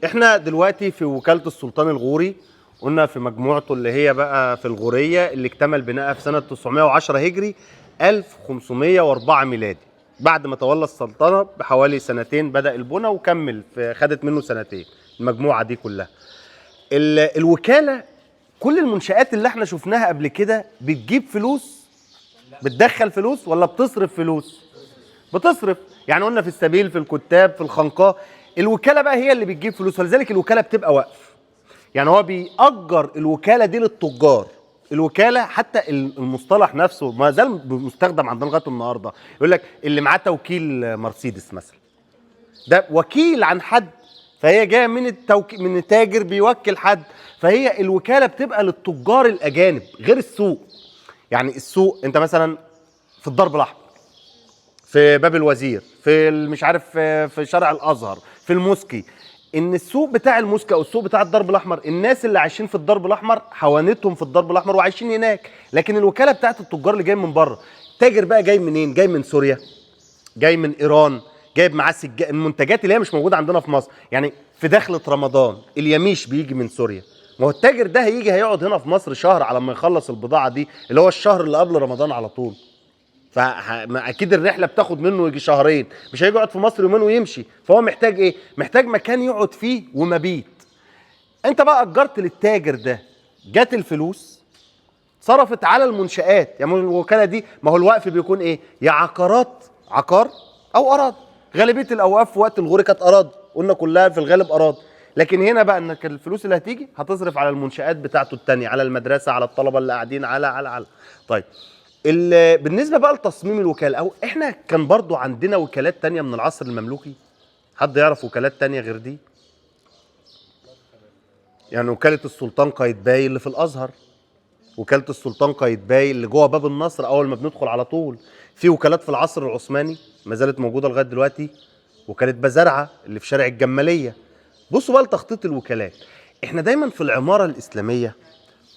احنا دلوقتي في وكالة السلطان الغوري، قلنا في مجموعته اللي هي بقى في الغورية اللي اكتمل بناءها في سنة 910 هجري 1504 ميلادي. بعد ما تولى السلطنة بحوالي سنتين بدأ البنى وكمل، خدت منه سنتين المجموعة دي كلها. الوكالة كل المنشآت اللي احنا شفناها قبل كده بتجيب فلوس، بتدخل فلوس ولا بتصرف فلوس؟ بتصرف. يعني قلنا في السبيل، في الكتاب، في الخنقاء. الوكالة بقى هي اللي بتجيب فلوس، ولذلك الوكالة بتبقى وقف. يعني هو بيأجر الوكالة دي للتجار. الوكالة حتى المصطلح نفسه ما زال مستخدم عندنا لغاية النهارده، يقول لك اللي معاه توكيل مرسيدس مثلا، ده وكيل عن حد، فهي جاية من التوكيل، من تاجر بيوكل حد. فهي الوكالة بتبقى للتجار الاجانب غير السوق. يعني السوق انت مثلا في الضرب الاحمر، في باب الوزير، في مش عارف، في شارع الازهر، في الموسكي، ان السوق بتاع الموسكي او السوق بتاع الضرب الاحمر، الناس اللي عايشين في الضرب الاحمر حوانتهم في الضرب الاحمر وعايشين هناك. لكن الوكالة بتاعت التجار اللي جاي من بره، تاجر بقى جاي منين؟ جاي من سوريا، جاي من ايران، جايب معاه المنتجات اللي هي مش موجودة عندنا في مصر. يعني في دخلة رمضان اليميش بيجي من سوريا، ما هو التاجر ده هيجي هيقعد هنا في مصر شهر على ما يخلص البضاعة دي، اللي هو الشهر اللي قبل رمضان على طول. فاكيد الرحلة بتاخد منه يجي شهرين، مش هيجي يقعد في مصر يومين ويمشي. فهو محتاج ايه؟ محتاج مكان يقعد فيه ومبيت. انت بقى اجرت للتاجر ده، جت الفلوس صرفت على المنشآت. يعني الوكالة دي ما هو الوقف بيكون ايه؟ يا عقارات، عقار او اراضي. غالبية الاوقاف في وقت الغوري كانت اراضي، قلنا كلها في الغالب اراضي. لكن هنا بقى انك الفلوس اللي هتيجي هتصرف على المنشآت بتاعته التانية، على المدرسة، على الطلبة اللي قاعدين، على على على. طيب بالنسبة بقى لتصميم الوكالة، او احنا كان برضو عندنا وكالات تانية من العصر المملوكي، حد يعرف وكالات تانية غير دي؟ يعني وكالة السلطان قايتباي اللي في الازهر، وكالة السلطان قايتباي اللي جوه باب النصر اول ما بندخل على طول. في وكالات في العصر العثماني ما زالت موجودة لغاية دلوقتي، وكالة بزرعه اللي في شارع الجمالية. بصوا بقى لتخطيط الوكالات، احنا دايما في العمارة الاسلامية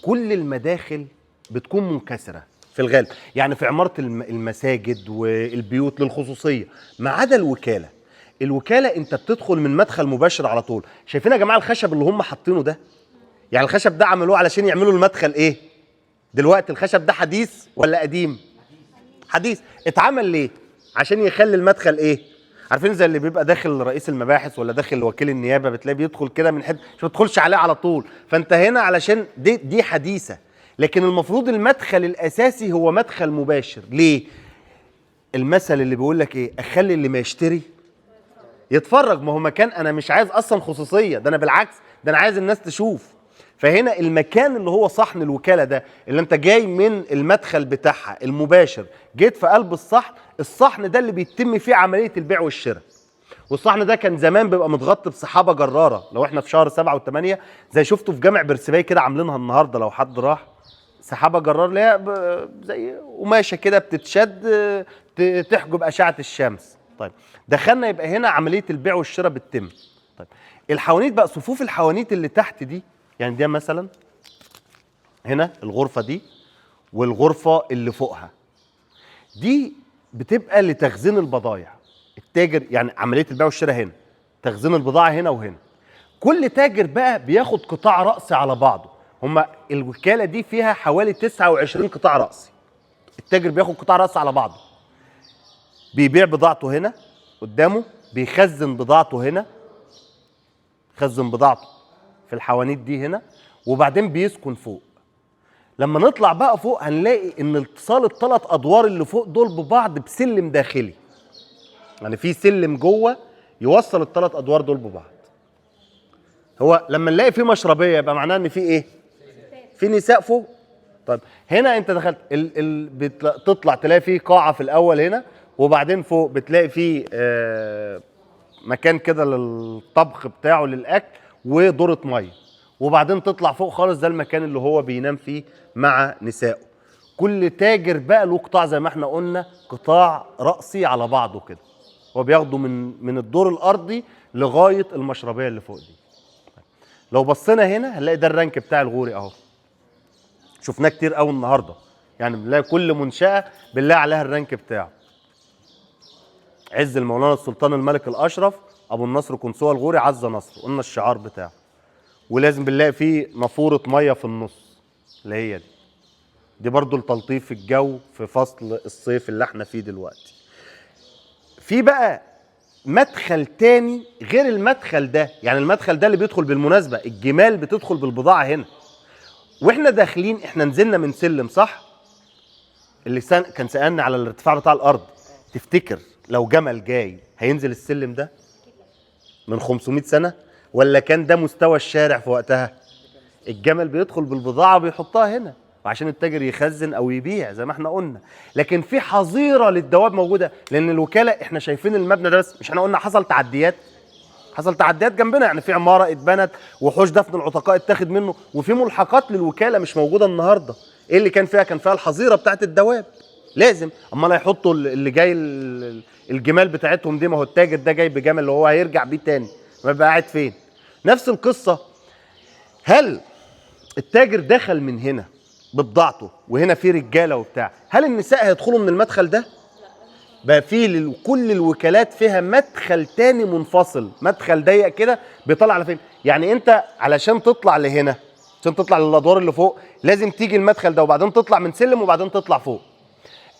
كل المداخل بتكون منكسره في الغالب، يعني في عمارة المساجد والبيوت للخصوصيه، ما عدا الوكالة. الوكالة انت بتدخل من مدخل مباشر على طول. شايفين يا جماعة الخشب اللي هم حاطينه ده؟ يعني الخشب ده عملوه علشان يعملوا المدخل ايه؟ دلوقتي الخشب ده حديث ولا قديم؟ حديث. اتعمل ليه؟ عشان يخلي المدخل ايه؟ عارفين زي اللي بيبقى داخل رئيس المباحث ولا داخل وكيل النيابة، بتلاقيه بيدخل كده من حتة مش بتدخلش عليه على طول. فانت هنا علشان دي حديثه، لكن المفروض المدخل الاساسي هو مدخل مباشر. ليه؟ المثل اللي بيقول لك ايه؟ اخلي اللي ما يشتري يتفرج. ما هو مكان انا مش عايز اصلا خصوصية، ده انا بالعكس، ده انا عايز الناس تشوف. فهنا المكان اللي هو صحن الوكالة ده، اللي انت جاي من المدخل بتاعها المباشر، جيت في قلب الصحن، الصحن ده اللي بيتم فيه عملية البيع والشراء. والصحن ده كان زمان بيبقى متغطي بسحابه جراره، لو احنا في شهر 7 و8 زي شفته في جامع برسباي كده عاملينها النهارده، لو حد راح، سحابه جرار اللي هي زي قماشة كده بتتشد تحجب اشعه الشمس. طيب دخلنا، يبقى هنا عملية البيع والشراء بتتم. طيب الحوانيت بقى، صفوف الحوانيت اللي تحت دي، يعني دي مثلا هنا الغرفة دي والغرفة اللي فوقها دي بتبقى لتخزين البضايع. التاجر يعني عملية البيع والشراء هنا، تخزين البضاعة هنا وهنا. كل تاجر بقى بياخد قطاع رأسي على بعضه. هما الوكالة دي فيها حوالي 29 قطاع رأسي. التاجر بياخد قطاع رأسي على بعضه، بيبيع بضاعته هنا قدامه، بيخزن بضاعته هنا، خزن بضاعته في الحوانيت دي هنا، وبعدين بيسكن فوق. لما نطلع بقى فوق هنلاقي ان اتصال الثلاث ادوار اللي فوق دول ببعض بسلم داخلي، يعني في سلم جوه يوصل الثلاث ادوار دول ببعض. هو لما نلاقي في مشربيه يبقى معناه ان في ايه؟ في نساء فوق. طيب هنا انت دخلت تطلع تلاقي في قاعة في الاول هنا، وبعدين فوق بتلاقي في مكان كده للطبخ بتاعه للاكل ودوره مية، وبعدين تطلع فوق خالص ده المكان اللي هو بينام فيه مع نسائه. كل تاجر بقى له قطاع زي ما احنا قلنا، قطاع رأسي على بعضه كده، هو بياخده من الدور الارضي لغاية المشربيه اللي فوق دي. لو بصينا هنا هنلاقي ده الرانك بتاع الغوري اهو، شفناه كتير قوي النهارده، يعني بنلاقي كل منشاه بنلاقي عليها الرانك بتاعه. عز المولانا السلطان الملك الاشرف ابو النصر قنصوه الغوري عز نصر، قلنا الشعار بتاعه. ولازم بنلاقي فيه نافورة مية في النص اللي هي دي برضو لتلطيف الجو في فصل الصيف اللي احنا فيه دلوقتي. في بقى مدخل تاني غير المدخل ده، يعني المدخل ده اللي بيدخل بالمناسبة الجمال بتدخل بالبضاعة هنا. واحنا داخلين احنا نزلنا من سلم صح؟ اللي كان سألني على الارتفاع بتاع الارض، تفتكر لو جمل جاي هينزل السلم ده من 500 سنة ولا كان ده مستوى الشارع في وقتها؟ الجمل بيدخل بالبضاعة بيحطها هنا وعشان التاجر يخزن او يبيع زي ما احنا قلنا. لكن في حظيرة للدواب موجودة، لان الوكالة احنا شايفين المبنى ده بس، مش احنا قلنا حصل تعديات؟ حصل تعديات جنبنا، يعني في عمارة اتبنت وحوش دفن العتقاء اتاخد منه، وفي ملحقات للوكالة مش موجودة النهاردة. ايه اللي كان فيها؟ كان فيها الحظيرة بتاعت الدواب. لازم امال هيحطوا اللي جاي الجمال بتاعتهم دي، ما هو التاجر ده جاي بجمل اللي هو هيرجع بيه تاني، ما بقى قاعد فين؟ نفس القصة. هل التاجر دخل من هنا ببضاعته وهنا في رجاله وبتاع، هل النساء هيدخلوا من المدخل ده؟ بقى في كل الوكالات فيها مدخل تاني منفصل، مدخل ضيق كده بيطلع على فين؟ يعني انت علشان تطلع لهنا، عشان تطلع للادوار اللي فوق، لازم تيجي المدخل ده وبعدين تطلع من سلم وبعدين تطلع فوق.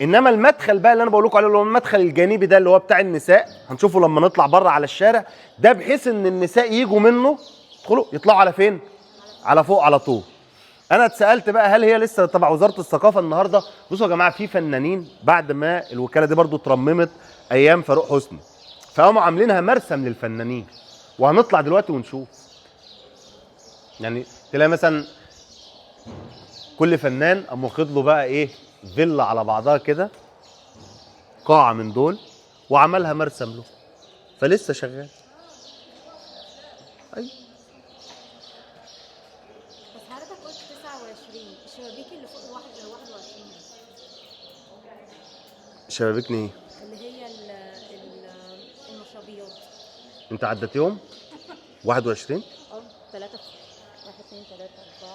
انما المدخل بقى اللي انا بقول لكم عليه اللي هو المدخل الجانبي ده اللي هو بتاع النساء، هنشوفه لما نطلع بره على الشارع ده، بحيث ان النساء يجوا منه يدخلوا يطلعوا على فين؟ على فوق على طول. انا اتسالت بقى هل هي لسه تبع وزارة الثقافة النهارده؟ بصوا يا جماعة، في فنانين بعد ما الوكالة دي برضو اترممت ايام فاروق حسني، فقاموا عاملينها مرسم للفنانين، وهنطلع دلوقتي ونشوف. يعني تلاقي مثلا كل فنان قام واخد له بقى ايه، فيلا على بعضها كده، قاعة من دول، وعملها مرسم له، فلسه شغال. ايوه. بس حضرتك قلت 29، الشبابيك اللي فوق 21 شبابيكني ايه؟ اللي هي المشربيات. انت عدتيهم؟ 21؟ 3 1 2 3 4